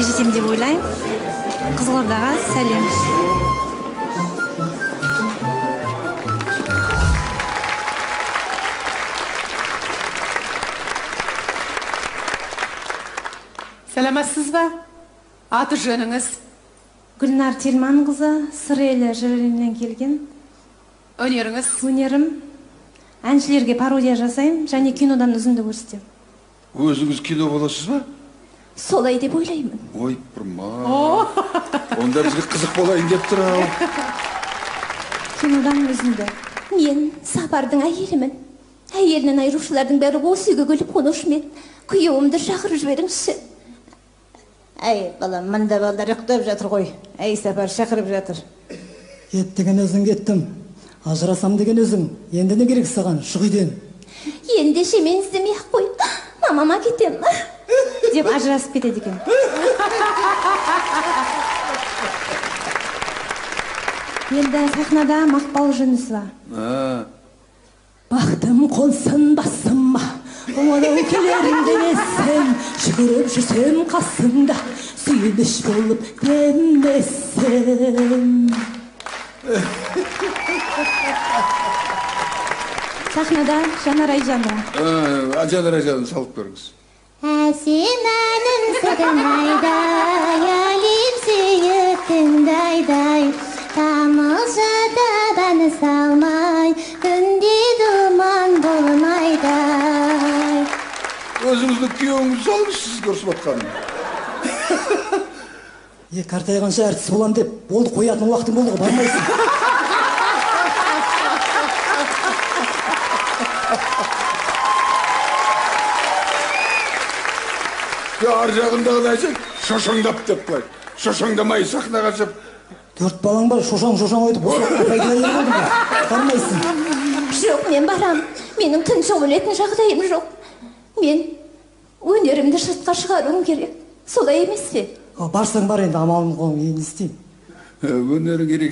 Жетістікке жетемін деп ойлаймын. Қызылордаға сәлем. Сәлеметсіз бе? Аты жөніңіз? Гүлнар Телманқызы, Сыр елі Жырелінен келген. Өнеріңіз? Өнерім әншілерге пародия жасаймын және кинодан үзінді көрсетемін. Өзіңіз кино боласыз ба? Солай деп ойлаймын. Ой, бұрма. Онда бізге қызық болайын деп тұр ау. Кинодан үзінді. Мен Сапардың әйелімін. Әйелінен айырушылардың бәрі осы үйге келіп қонушы ма еді. Күйеуімді шақырып жіберіңізші. Әй, балам, мында балдар ұйықтап жатыр ғой. Әй, Сапар шақырып жатыр. Кет деген өзің кеттім. Ажырасам деген өзің. Енді не керек саған? Шық үйден. Ендеше мен іздемей ақ қой. Мамама кетем. Деп ажырасып кетеді екен. Енді сахнада Мақпал Жүнісова. Бақтым қонсын басыма, оңалау келерің демесем, жүгіріп жүрсем қасыңда, сүйініш болып демесем. Сахнада Жанар Айжанова. Жанар Айжанова салып көріңіз. Әсем әнім сырнайдай, әлем сүйіп тыңдайдай, тамылжыда ән салмай, күнде думан болмайдай. Өзіңіздің күйеуіңізді салыңыз, сіз көрсіп жатқанын. Қартайғанша әртіс болам деп, болды, қоятын уақытың болды ғой, бармайсың. Ар жағындағыны айтсаң, шошаңдап деп қояды. Шошаңдамай сахнаға шығып. 4 балаң бар, шошаң-шошаң өтіп, пайда болды ғой, бармайсың. Жоқ, мен барам. Менің тыншып өлетін жағдайым жоқ. Мен өнерімді жұртқа шығаруым керек. Солай емес пе? Барсаң бар енді, амалым қол, не істеймін? Өнерің ерекше.